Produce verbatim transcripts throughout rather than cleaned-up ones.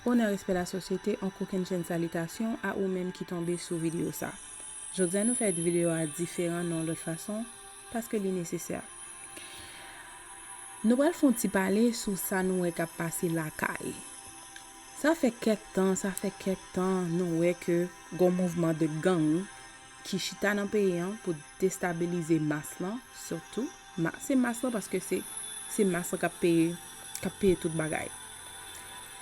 Onè, respè, lasosyete, on kokennchenn salitasyon a ou menm ki tonbe sou videyo sa. Jodi a nou fè videyo a diferan nan yon lòt fason, paske li nesesè. Nou pral fè yon ti pale sou sa nou wè k ap pase lakay. Sa fè kèk tan, sa fè kèk tan nou wè ke gon mouvman de gang ki chita nan peyi an pou destabilize mas lan, sitou. Ma, se mas lan paske se, se mas lan k ap peye, k ap peye tout bagay.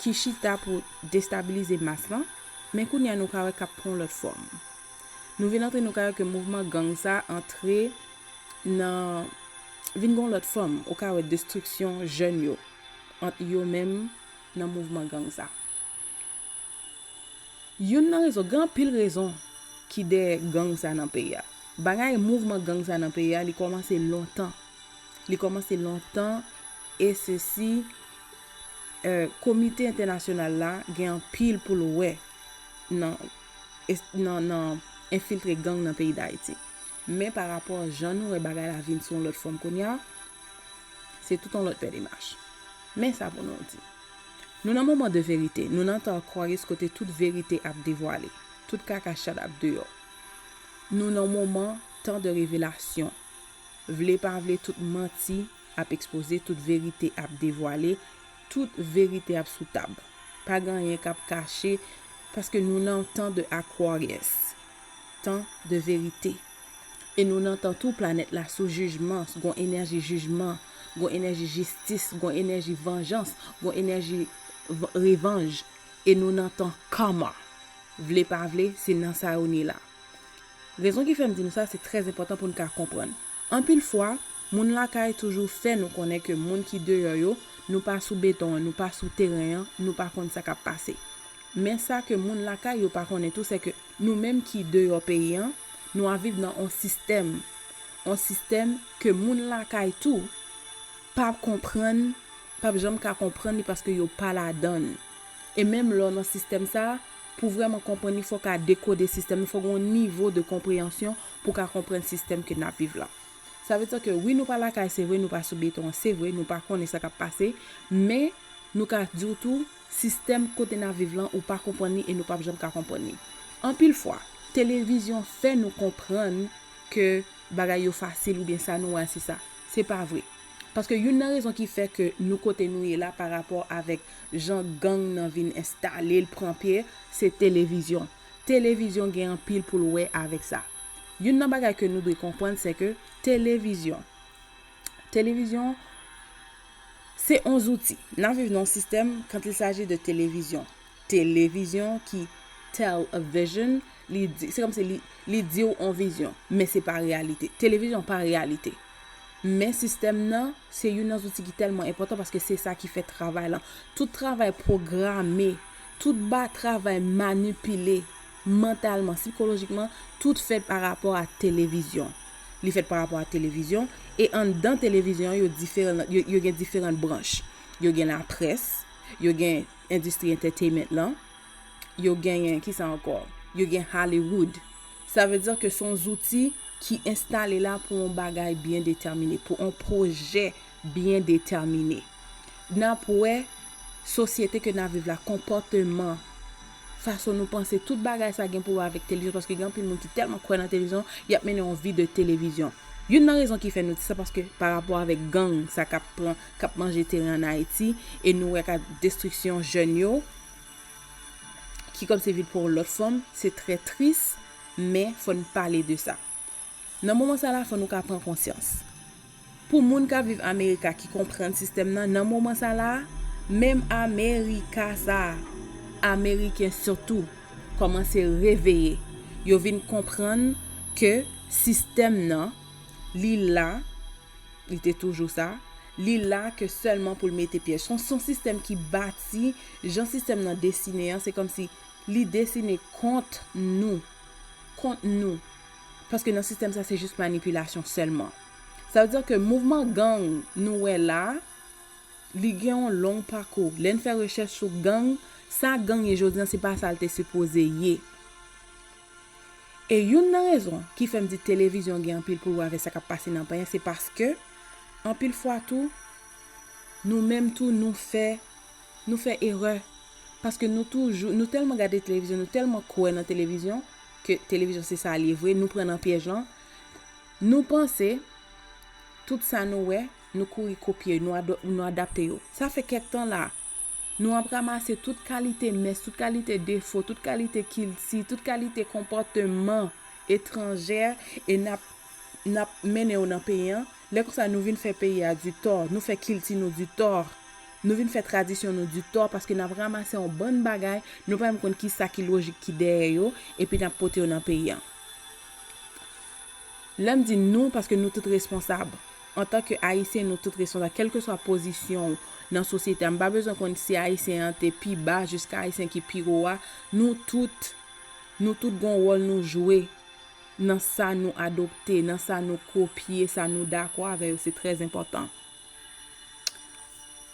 Ki chita pou destabilize mas lan, men kounye a nou ka wè k ap pran yon lòt fòm. Nou vin antre, nou ka wè ke mouvman gang sa antre nan, vin gon lòt fòm. Ou ka wè destriksyon jèn yo, ant yo menm nan mouvman gang sa. Youn nan rezon, gen anpil rezon ki dèyè gang sa nan peyi a. Bagay mouvman gang sa nan peyi a, li kòmanse lontan. Li kòmanse lontan, e sesi, eh, komite entènasyonal la gen anpil pou l wè nan, nan, nan enfiltre gang nan peyi Dayiti. Men pa rapò jan nou wè bagay la vin sou yon lòt fòm kounye a, se tout yon lòt pè demach. Men sa pou nou di. Nou nan moman de verite, nou nan tan Aquarius kote tout verite ap devwale, tout kaka chat ap deyò. Nou nan moman tan de revelasyon. Vle pa vle, tout manti ap ekspoze, tout verite ap devwale, tout verite ap sou tab. Pa gen anyen k ap kache, paske nou nan tan de Aquarius, tan de verite. E nou nan tan tou planèt la sou jijman, gon enèji jijman, gon enèji jistis, gon enèji vanjans, gon enèji v-, revanj. E nou nan tan karma. Vle pa vle, se nan sa yo nou ye la. Rezon ki fè m di nou sa, se trè enpòtan pou n ka konprann. Anpil fwa, moun lakay toujou fè nou konnen ke moun ki deyò yo, nou pa sou beton an, nou pa sou teren an, nou pa konn sa k ap pase. Men sa ke moun lakay yo pa konnen tou, se ke nou menm ki deyò peyi an, nou ap viv nan on sistèm. On sistèm ke moun lakay tou p ap konprann, p ap janm ka konprann li paske yo pa ladan l. E menm lè w nan sistèm sa a, pou vrèman konprann li, fò w ka dekode sistèm nan, fò w gen yon nivo de konpreyansyon pou w ka konprann sistèm ke n ap viv la. Sa vle di ke wi, nou pa lakay, se vre, nou pa sou beton an, se vre, nou pa konnen sa k ap pase, men nou ka di w tou, sistèm kote n ap viv lan, ou pa konprann li e nou p ap janm ka konprann li. Anpil fwa, televizyon fè nou konprann ke bagay yo fasil oubyen sa nou wè a se sa. Se pa vre. Paske youn nan rezon ki fè ke nou kote nou ye la pa rapò avèk jan gang nan vin enstale l, pran pye, se televizyon. Televizyon gen anpil pou l wè avèk sa. Youn nan bagay ke nou dwe konprann, se ke televizyon, televizyon, se on zouti. N ap viv nan yon sistèm, quand il s'agit de télévision, televizyon ki tell a vision, li di, se kòmsi li, li di w on vizyon, men se pa reyalite. Televizyon pa reyalite. Men sistèm nan, se youn nan zouti ki tèlman enpòtan paske se sa ki fè travay lan. Tout travay pwograme, tout ba travay manipile, mantalman, sikolojikman, tout fèt pa rapò a televizyon. Li fèt pa rapò a televizyon, e anndan televizyon an, yo diferan, yo, yo gen diferan branch. Yo gen laprès, yo gen endistri entertainment lan, yo genyen, kisa ankò? Yo gen Hollywood. Sa vle di ke se yon zouti ki enstale la pou yon bagay byen detèmine, pou yon pwojè byen detèmine. N ap wè sosyete ke n ap viv la, konpòteman, fason nou panse, tout bagay sa gen pou wè avèk televizyon, paske gen anpil moun ki tèlman kwè nan televizyon, y ap mennen yon vi de televizyon. Youn nan rezon ki fè nou di sa, paske pa rapò avèk gang sa k ap pran, k ap manje teren ann Ayiti, e nou wè ka destriksyon jèn yo, ki kòmsi vin pran yon lòt fòm, se trè tris, men fò n pale de sa. Nan moman sa la, fò nou ka pran konsyans. Pou moun k ap viv Amerika ki konprann sistèm nan, nan moman sa la, menm Amerika sa, Ameriken sitou, kòmanse reveye. Yo vin konprann ke sistèm nan, li la, li te toujou sa, li la ke sèlman pou l mete pyèj. Se yon, se yon sistèm ki bati, jan sistèm nan desine an, se kòmsi li desine kont nou. Kont nou. Paske nan sistèm sa, se jis manipilasyon sèlman. Sa vle di ke mouvman gang nou wè la, li gen yon long pakou. Lè n fè rechèch sou gang, sa gang ye jodi an, se pa sa l te sipoze ye. E youn nan rezon ki fè m di televizyon gen anpil pou l wè avèk sa k ap pase nan peyi an, se paske, anpil fwa tou, nou menm tou, nou fè, nou fè erè. Paske nou toujou, nou tèlman gade televizyon, nou tèlman kwè nan televizyon, ke televizyon se sa li ye vre, nou pran nan pyèj lan. Nou panse, tout sa nou wè, nou kouri kopye, nou, ado, nou adapte yo. Sa fè kèk tan la, nou ap ranmase tout kalite mès, tout kalite defo, tout kalite kilti, tout kalite konpòteman etranjè, e n ap, n ap mennen yo nan peyi an. Lè konsa, nou vin fè peyi a du tort, nou fè kilti nou du tort, nou vin fè tradisyon nou du tort, paske n ap ranmase yon bann bagay, nou pa menm konn ki sa ki lojik ki dèyè yo, epi n ap pote yo nan peyi an. Lè m di nou, paske nou tout responsab. Antanke Ayisyen, nou tout responsab, kèlkeswa pozisyon w nan sosyete a. M pa bezwen konn si Ayisyen an te pi ba jiska Ayisyen ki pi wo a. Nou tout, nou tout gon wòl nou jwe nan sa nou adopte, nan sa nou kopye, sa nou dakò avè yo, se trè enpòtan.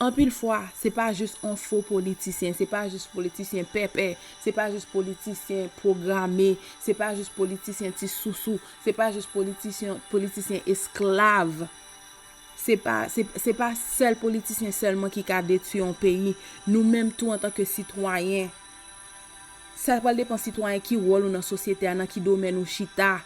Anpil fwa, se pa jis on fo politisyen, se pa jis politisyen pèpè, se pa jis politisyen pwograme, se pa jis politisyen ti sousou, se pa jis politisyen, politisyen esklav. Se pa, se, se pa sèl politisyen sèlman ki ka detwi yon peyi. Nou menm tou antanke sitwayen, sa pral depann sitwayen ki wòl ou nan sosyete a, nan ki domèn ou chita.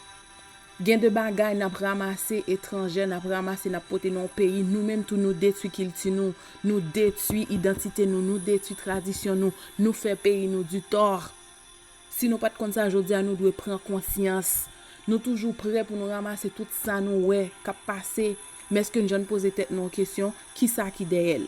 Gen de bagay n ap ranmase etranjè, n ap ranmase, n ap pote nan yon peyi. Nou menm tou, nou detwi kilti nou, nou detwi idantite nou, nou detwi tradisyon nou, nou fè peyi nou du tort. Si nou pa t konn sa jodi a, nou dwe pran konsyans. Nou toujou prè pou nou ranmase tout sa nou wè k ap pase. Men èske n janm poze tèt nou yon kesyon, kisa ki dèyè l?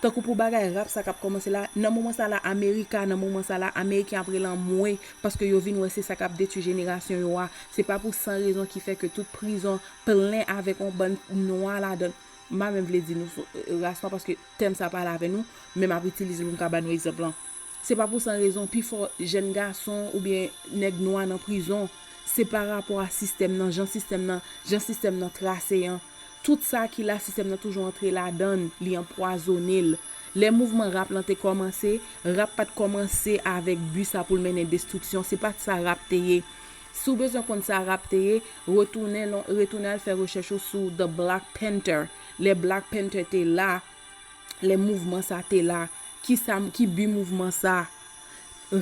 Tankou pou bagay rap sa k ap kòmanse la, nan moman sa la, Amerika, nan moman sa la, Ameriken ap rele anmwe, paske yo vin wè se sa k ap detwi jenerasyon yo a. Se pa pou san rezon ki fè ke tout prizon plen avèk yon bann nwa ladan l. M pa menm vle di nou sou, e, ras nwa, paske tèm sa pale avè nou, men m ap itilize l pou m ka ba nou egzanp lan. Se pa pou san rezon, pifò jèn gason oubyen nèg nwa nan prizon, se pa rapò a sistèm nan, jan sistèm nan, jan sistèm nan trase an. Tout sa ki la, sistèm nan toujou antre ladan l, li anpwazonnen l. Lè mouvman rap lan te kòmanse, rap pa t kòmanse avèk bi sa pou l mennen destriksyon, se pa t sa rap te ye. Si w bezwen konn sa rap te ye, retounen lon, retounen al fè rechèch ou sou The Black Panther. Lè Black Panther te la, lè mouvman sa te la, ki sa, ki bi mouvman sa?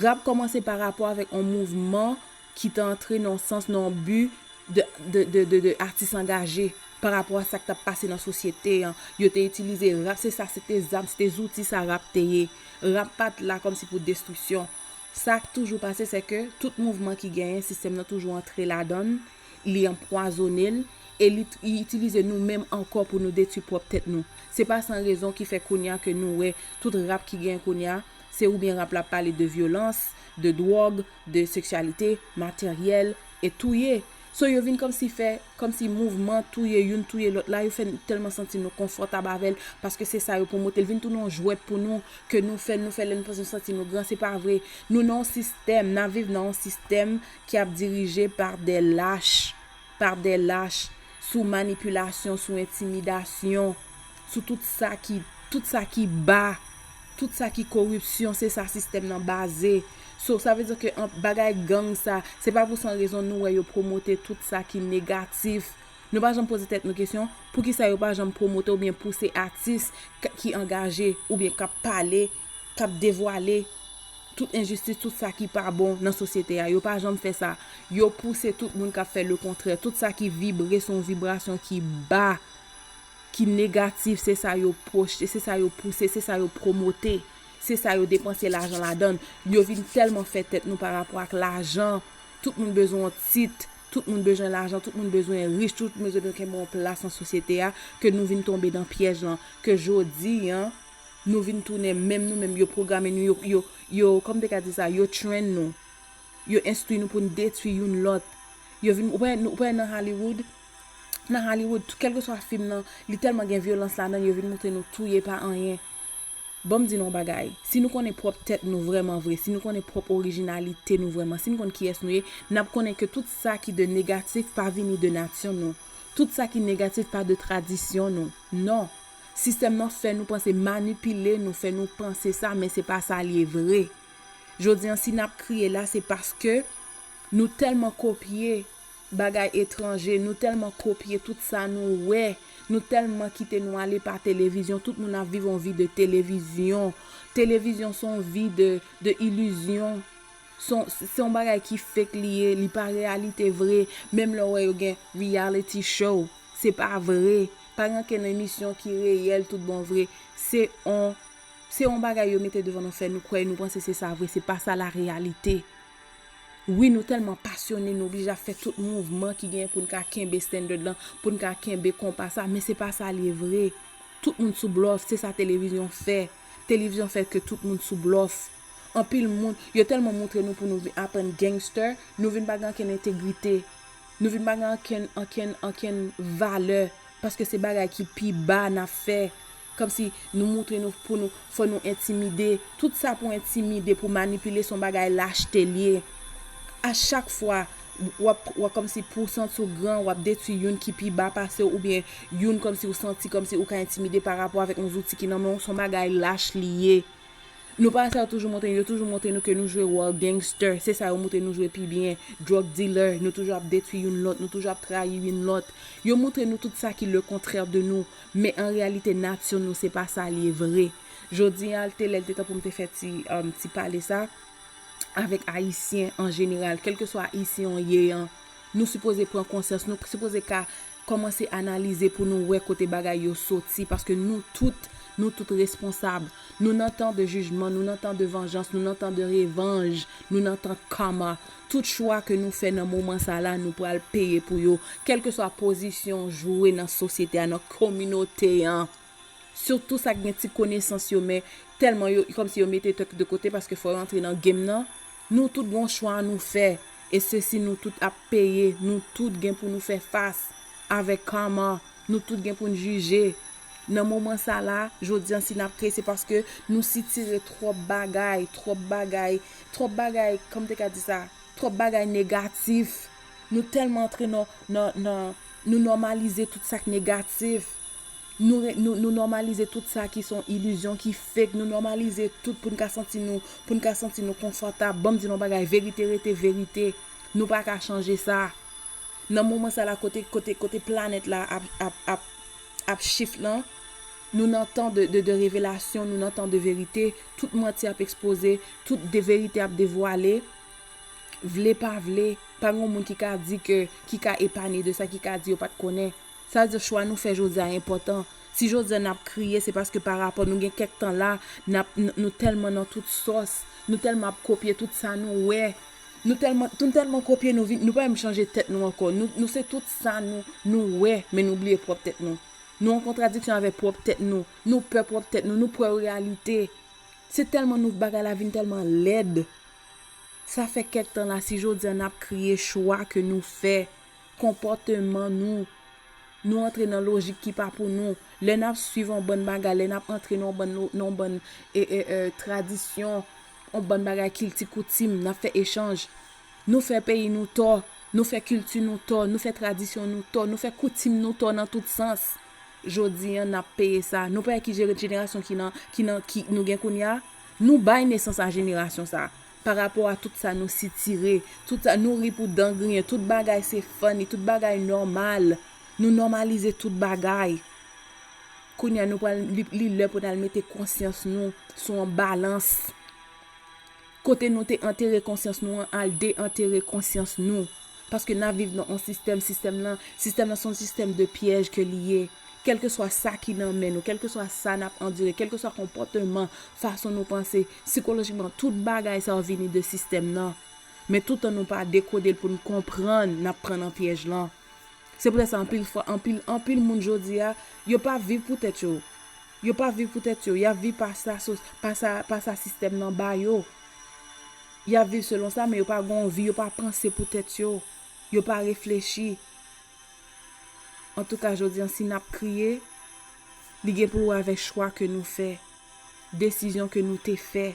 Rap kòmanse pa rapò avèk yon mouvman ki te antre nan yon sans, nan yon bi de, de, de, de, de atis angaje pa rapò a sa k t ap pase nan sosyete an. Yo te itilize rap, se sa, se te zam, se te zouti sa rap te ye. Rap pa t la kòmsi pou destriksyon. Sa k toujou pase, se ke tout mouvman ki genyen, sistèm nan toujou antre ladan l, li anpwazonnen l, e li t-, li itilize nou menm ankò pou nou detwi pwòp tèt nou. Se pa san rezon ki fè kounye a ke nou wè tout rap ki genyen kounye a, se oubyen rap la ap pale de vyolans, de dwòg, de seksyalite, materyèl, e touye. So, yo vin kòmsi fè, kòmsi mouvman touye youn, touye lòt la, yo fè n tèlman santi nou konfòtab avè l, paske se sa yo pwomote. L vin tounen yon jwèt pou nou, ke nou fè, nou fè lè nou panse nou santi nou gran, se pa vre. Nou nan yon sistèm, n ap viv nan yon sistèm ki ap dirije pa de lach, pa de lach, sou manipilasyon, sou entimidasyon, sou tout sa ki, tout sa ki ba, tout sa ki koripsyon, se sa sistèm nan baze. So, sa vle di ke an, bagay gang sa, se pa pou san rezon nou wè yo pwomote tout sa ki negatif. Nou pa janm poze tèt nou kesyon, poukisa yo pa janm pwomote oubyen pouse atis k-, ki angaje oubyen k ap pale, k ap devwale tout enjistis, tout sa ki pa bon nan sosyete a. Yo pa janm fè sa. Yo pouse tout moun k ap fè lekontrè. Tout sa ki vibre, se yon vibrasyon ki ba, ki negatif, se sa yo pwojte, se sa yo pouse, se sa yo pwomote, se sa yo depanse lajan ladan l. Yo vin tèlman fè tèt nou pa rapò ak lajan. Tout moun bezwen yon tit, tout moun bezwen lajan, tout moun bezwen rich, tout moun bezwen kenbe yon plas nan sosyete a, ke nou vin tonbe nan pyèj lan, ke jodi an, nou vin tounen menm nou menm, yo pwograme nou, yo, yo, yo, kòman m te ka di sa, yo train nou, yo enstwi nou pou n detwi youn lòt. Yo vin, ou wè, ou wè nan Hollywood, nan Hollywood, tou, kèlkeswa fim nan, li tèlman gen vyolans ladan l, yo vin montre nou touye pa anyen. Ban m di nou yon bagay, si nou konnen pwòp tèt nou vrèman vre, si nou konnen pwòp orijinalite nou vrèman, si nou konn kiyès nou ye, n ap konnen ke tout sa ki de negatif pa vini de nasyon nou. Tout sa ki negatif pa de tradisyon nou. Non. Sistèm nan fè nou panse, manipile nou, fè nou panse sa, men se pa sa l ye vre. Jodi an, si n ap kriye la, se paske nou tèlman kopye bagay etranje, nou tèlman kopye tout sa nou wè, Nou tèlman kite nou ale pa televizyon, tout moun ap viv yon vi de televizyon. Televizyon se yon vi de, de ilizyon. Se yon, se yon bagay ki fake li ye, li pa reyalite vre. Menm lè w wè yo gen reality show, se pa vre. Pa gen okenn emisyon ki reyèl tout bon vre. Se yon, se yon bagay yo mete devan nou, fè nou kwè, nou panse se sa vre, se pa sa la reyalite. Wi, nou tèlman pasyone, nou oblije ap fè tout mouvman ki genyen pou n ka kenbe standard lan, pou n ka kenbe konpa sa, men se pa sa li ye vre. Tout moun sou blòf, se sa televizyon fè. Televizyon fè ke tout moun sou blòf. Anpil moun, yo tèlman moutre nou pou nou vin aprann gangster, nou vin pa gen okenn entegrite. Nou vin pa gen okenn, okenn, okenn valè, paske se bagay ki pi ba n ap fè. Kòmsi nou moutre nou pou nou, fò nou entimide. Tout sa pou entimide, pou manipile, se yon bagay lachte l ye. A chak fwa, w ap, w ap kòmsi pou w santi w gran, w ap detwi youn ki pi ba pase w, oubyen youn kòmsi w santi kòmsi ou ka entimide pa rapò avèk yon zouti ki nan men w, se yon bagay lach li ye. Nou paran sa yo toujou montre, yo toujou montre nou ke nou jwe wòl gangster, se sa yo montre nou jwe pi byen, drug dealer, nou toujou ap detwi youn lòt, nou toujou ap trayi youn lòt. Yo montre nou tout sa ki le contraire de nou, men an reyalite nati nou se pa sa li ye vre. Jodi a, l te lè, l te tan pou m te fè ti, um, ti pale sa avèk Ayisyen an jeneral, kèlkeswa Ayisyen w ye an, nou sipoze pran konsyans, nou sipoze ka kòmanse analize pou nou wè kote bagay yo soti, paske nou tout, nou tout responsab. Nou nan tan de jijman, nou nan tan de vanjans, nou nan tan de revanj, nou nan tan karma. Tout chwa ke nou fè nan moman sa la, nou pral peye pou yo. Kèlkeswa pozisyon w jwe nan sosyete a, nan kominote an. Sitou sa k gen ti konesans yo, men tèlman yo, kòmsi yo mete tèt de kote paske fò yo antre nan game nan. Nou tout gon chwa nou fè. E sesi nou tout ap peye, nou tout gen pou nou fè fas avèk karma, nou tout gen pou n jije. Nan moman sa la, jodi an si n ap kriye, se paske nou sitire twòp bagay, twòp bagay, twòp bagay, kòman m te ka di sa? Twòp bagay negatif. Nou tèlman antre nan, nan, nan, nou nòmalize tout sa k negatif. Nou, nou, nou nòmalize tout sa ki se yon ilizyon, ki fake. Nou nòmalize tout pou n ka santi nou, pou n ka santi nou konfòtab. Ban m di nou yon bagay, verite rete verite. Nou pa ka chanje sa. Nan moman sa la, kote, kote, kote planèt la ap, ap, ap, ap shift lan, nou nan tan de, de, de revelasyon, nou nan tan de verite. Tout manti ap ekspoze, tout de verite ap devwale. Vle pa vle, pa gen yon moun ki ka di ke, ki ka epanye de sa, ki ka di yo pa t konnen. Sa vle di chwa nou fè jodi a enpòtan. Si jodi a n ap kriye, se paske pa rapò nou gen kèk tan la, n ap, n, nou tèlman nan tout sòs, nou tèlman ap kopye tout sa nou wè. Nou tèlman, nou tèlman kopye, nou vin, nou pa menm chanje tèt nou ankò. Nou, nou se tout sa nou, nou wè, men nou bliye pwòp tèt nou. Nou an kontradiksyon avèk pwòp tèt nou. Nou pè pwòp tèt nou, nou pè reyalite. Se tèlman nou, bagay la vin tèlman lèd. Sa fè kèk tan la, si jodi a n ap kriye chwa ke nou fè, konpòteman nou, nou antre nan lojik ki pa pou nou. Lè n ap swiv yon bann bagay, lè n ap antre nan yon bann, nan yon bann, e, e, e, tradisyon, yon bann bagay kilti koutim, n ap fè echanj. Nou fè peyi nou tò, nou fè kilti nou tò, nou fè tradisyon nou tò, nou fè koutim nou tò nan tout sans. Jodi a, n ap peye sa. Nou pa wè ki jere-, jenerasyon ki nan, ki nan, ki nou gen kounye a? Nou bay nesans a jenerasyon sa. Pa rapò a tout sa nou sitire, tout sa nou ri pou dan griyen, tout bagay se funny, tout bagay nòmal. Nou nòmalize tout bagay. Kounye a, nou pral, li, li lè pou n al mete konsyans nou sou yon balans. Kote nou te antere konsyans nou an, al deantere konsyans nou. Paske n ap viv nan yon sistèm, sistèm nan, sistèm nan se yon sistèm de pyèj ke li ye. Kèlkeswa sa ki nan men nou, kèlkeswa sa n ap andire, kèlkeswa konpòteman, fason nou panse, sikolojikman, tout bagay sa yo vini de sistèm nan. Men toutan nou pa dekode l pou n konprann, n ap pran nan pyèj lan. Se poutèt sa, anpil fwa, anpil, anpil moun jodi a, yo pa viv pou tèt yo. Yo pa viv pou tèt yo, y ap viv pa sa, so-, pa sa, pa sa sistèm nan ba yo. Y ap viv selon sa, men yo pa gen yon vi, yo pa panse pou tèt yo. Yo pa reflechi. Antouka, jodi a, si n ap kriye, li gen pou l wè avèk chwa ke nou fè, desizyon ke nou te fè.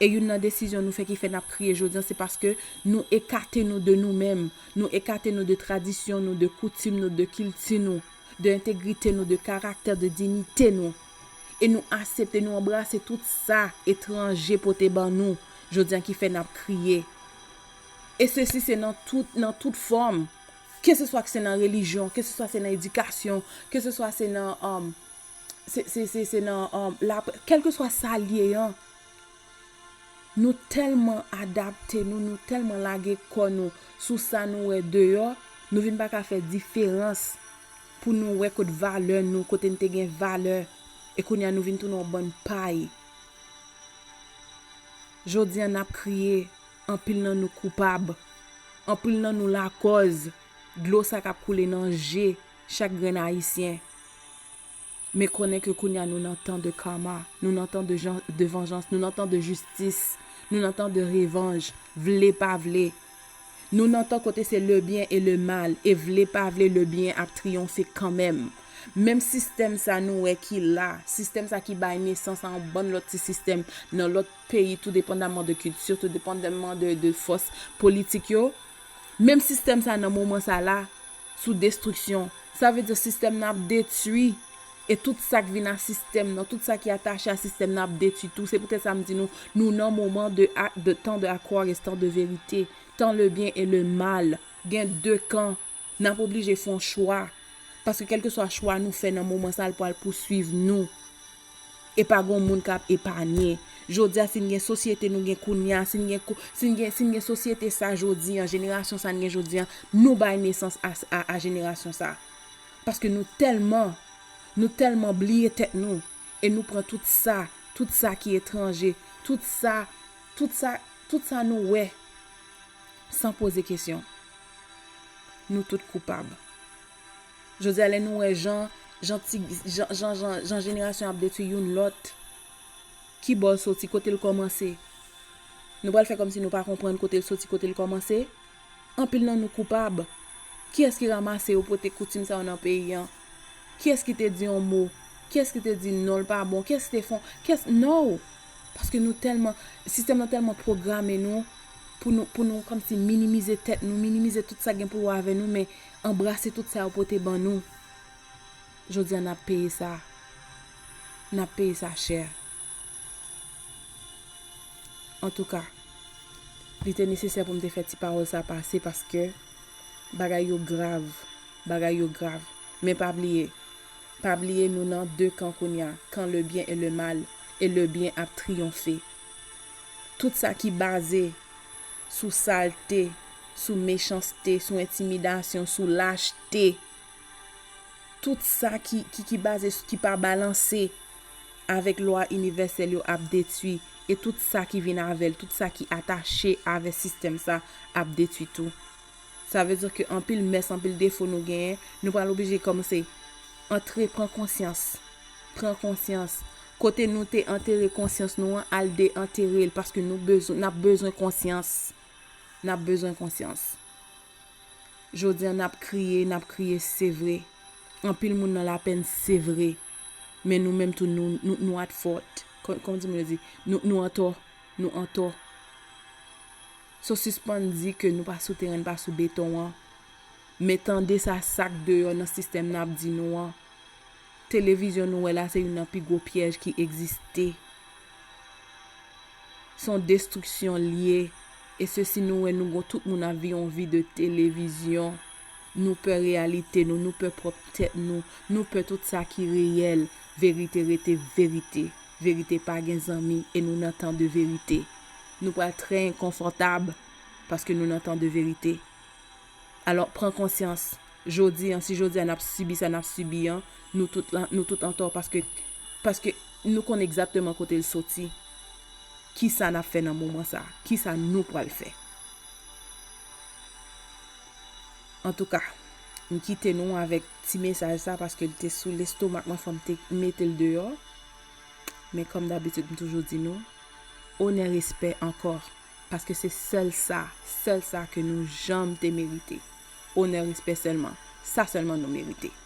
E youn nan desizyon nou fè ki fè n ap kriye jodi a, se paske nou ekate nou de nou menm. Nou ekate nou de tradisyon nou, de koutim nou, de kilti nou, de entegrite nou, de karaktè, de diyite nou. E nou aksepte, nou anbrase tout sa etranje pote ban nou, jodi a ki fè n ap kriye. E sesi se nan tout, nan tout fòm. Keseswa ke se nan relijyon, keseswa se nan edikasyon, keseswa se nan, um, se, se, se, se nan, um, la, kèlkeswa sa l ye an, nou tèlman adapte nou, nou tèlman lage kò nou sou sa nou wè deyò, nou vin pa ka fè diferans pou nou wè kot valè nou, kote n te gen valè, e kounye a nou vin tounen yon bann pay. Jodi a n ap kriye, anpil nan nou koupab, anpil nan nou lakòz dlo sa k ap koule nan je chak grenn Ayisyen. Men konnen ke kounye a nou nan tan de karma, nou nan tan de, jan, de vanjans, nou nan tan de jistis, nou nan tan de revanj, vle pa vle. Nou nan tan kote se le bien et le mal, e vle pa vle le bien ap triyonfe kanmenm. Menm sistèm sa nou wè ki la, sistèm sa ki bay nesans a yon bann lòt ti sistèm nan lòt peyi, tou depandaman de kilti, tou depandaman de, de fòs politik yo. Menm sistèm sa nan moman sa la, sou destriksyon. Sa vle di sistèm nan ap detwi. E tout sa k vin a sistèm nan, tout sa ki atache a sistèm nan ap detwi tou. Se poutèt sa m di nou, nou nan moman de, a- de tan de akwarius, tan de verite, tan le bien et le mal. Gen de kan. N ap oblije fè yon chwa. Paske kèlkeswa chwa nou fè nan moman sa, l pral pouswiv nou. E pa gen moun k ap epanye. Jodi a, si n gen sosyete nou gen kounye a, si n gen, si n gen, si n gen sosyete sa jodi a, jenerasyon sa n gen jodi a, nou bay nesans a, a, a jenerasyon sa. Paske nou tèlman, nou tèlman bliye tèt nou. E nou pran tout sa, tout sa ki etranje, tout sa, tout sa, tout sa nou wè, san poze kesyon. Nou tout koupab. Jodi a, lè nou wè jan, jan, ti, jan, jan, jan, jan jenerasyon ap detwi youn lòt, ki bò l soti, kote l kòmanse? Nou pral fè kòmsi nou pa konprann kote l soti, kote l kòmanse? Anpil nan nou koupab. Kiyès ki ranmase yo pote koutim sa yo nan peyi an? Kiyès ki te di yon mo? Kiyès ki te di non, l pa bon? Kiyès ki te fon? Kiyès, no! Paske nou tèlman, sistèm nan tèlman pwograme nou pou nou, pou nou kòmsi minimize tèt nou, minimize tout sa gen pou wè avè nou, men anbrase tout sa yo pote ban nou. Jodi a, n ap peye sa. N ap peye sa chè. Antouka, li te nesesè pou m te fè ti pawòl sa pase paske bagay yo grav. Bagay yo grav. Men pa bliye, pa bliye nou nan de kan kounye a, kan le bien et le mal, e le bien ap triyonfe. Tout sa ki baze sou salte, sou mechanste, sou entimidasyon, sou lachte, tout sa ki, ki, ki baze, ki pa balanse avèk lwa inivèsèl yo ap detwi, e tout sa ki vin avè l, tout sa ki atache avè sistèm sa ap detwi tou. Sa vle di ke anpil mès, anpil defo nou genyen, nou pral oblije kòmanse antre, pran konsyans. Pran konsyans. Kote nou te antere konsyans nou an, al de antere l, paske nou bezwen, n ap bezwen konsyans. N ap bezwen konsyans. Jodi a, n ap kriye, n ap kriye, se vre. Anpil moun nan lapèn, se vre. Men nou menm tou, nou, nou, nou at fault. Kòm, kòm di moun yo di, nou, nou antò, nou antò. So, sispann di ke nou pa sou teren, n pa sou beton an. Men tande sa, sa k deyò nan sistèm n ap di nou an. Televizyon nou wè la, se youn nan pi gwo pyèj ki egziste. Se yon destriksyon l ye. E se si nou wè nou gon tout moun ap viv yon vi de televizyon. Nou pè reyalite nou, nou pè pwòp tèt nou, nou pè tout sa ki reyèl. Verite rete verite. Verite pa gen zanmi e nou nan tan de verite. Nou pral trè enkonfòtab paske nou nan tan de verite. Alò, pran konsyans. Jodi an, si jodi a n ap sibi sa n ap sibi an, nou tout la, nou tout antò paske, paske nou konn egzakteman kote l soti. Kisa n ap fè nan moman sa? Kisa nou pral fè? Antouka, m kite nou avèk ti mesaj sa paske l te sou lestomak mwen, fò m te mete l deyò. Men kòm dabitid, m toujou di nou, onè, respè ankò. Paske se sèl sa, sèl sa ke nou janm te merite. Onè, respè sèlman. Sa sèlman nou merite.